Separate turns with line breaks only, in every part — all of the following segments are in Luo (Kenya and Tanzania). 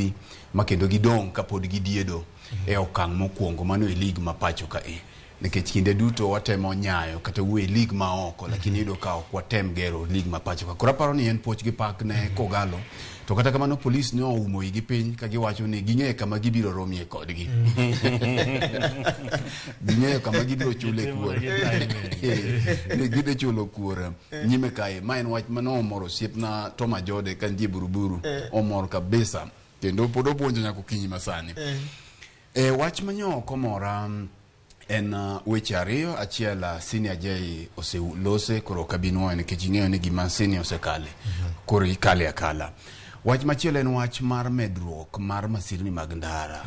osekothi ma kendo gidong' kapod gidiedo e okang' mokwongo mano e league ma pacho ka e. Nikech kinde duto watemo nyayo kata wuoyo e league ma oko, lakini iyudo ka ok watem gero league ma pacho ka. Koro aparo ni en puoch gi pak ne Kogalo. To kata kamano polis ne oumo igi piny ka giwacho ni ging'eyo kama gibiro romie kodgi. Ging'eyo kama gibiro chule kuor. Ni gidhi chulo kuor nyime kae. Ma en wach mane omoro osiepna Tom Ajode ka nitie Buruburu. Omor kabisa. Kendo pod obuonjo nyaka okinyi masani. E wach manyo ok omora en weche ariyo. Achiel, Senior J oselose koro ok abi nwoyo nikech ing'eyo ni gima Senior osekale koro ikale akala. Wach machielo en wach mar medruok mar masirni mag ndara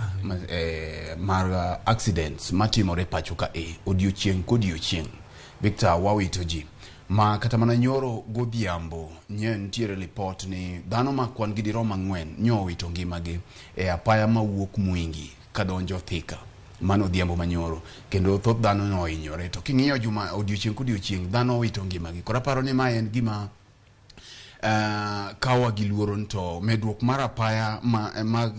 mar accidents matimore pacho ka e odiochieng' kodiochieng'. Victor, wawito ji ma kata mana nyoro godhiambo nye nitiere lipot ni dhano ma kwan gi dirom 4 nyo owito ngimagi e apaya mawuok Mwingi kadonjo Thika. Mano odhiambo manyoro kendo thoth dhano ne ohinyore. To king'iyo juma odiochieng' kodiochieng' dhano owito ngimagi. Koro aparo ni mae en gima kawa gi luoro ni to medruok mar apaya ma, mag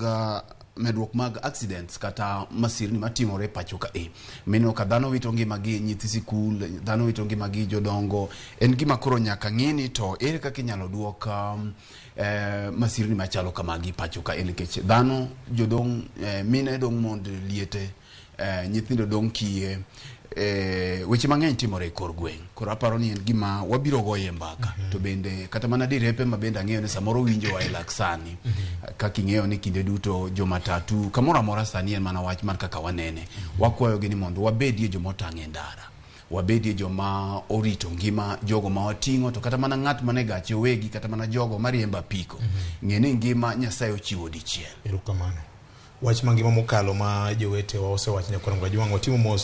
medruok mag accidents kata masirni matimore pacho ka e mineno ka dhano wito ngimagi, nyithi sikul dhano wito ngimagi, jodongo, en gima koro nyaka ng'i ni to ere kaka inyalo duok masirni machalo kamagi pacho ka e nikech dhano jodong' mine dong' mond liete, nyithindo dong' kiye, weche mang'eny timore e kor gweng'. Koro aparo ni en gima wabiro goye mbaka. To bende kata mana direpe ma bende ang'eyo ni samoro winjowa e lak sani, kaka ing'eyo ni kinde duto jomatatu kamoro amora sani en mana wach mar kaka wanene. Wakwayogi ni mondo wabedie joma otang' e ndara, wabedie joma orito ngima jogo ma wating'o, to kata mana ng'at mane gache owegi, kata mana jogo mariembo apiko, ng'e ni ngima Nyasaye ochiwo dichiel.
Erokamano. Wach mangima mokalo ma jowetewa osewacho nyakwar Ngwajwang' watimo mos.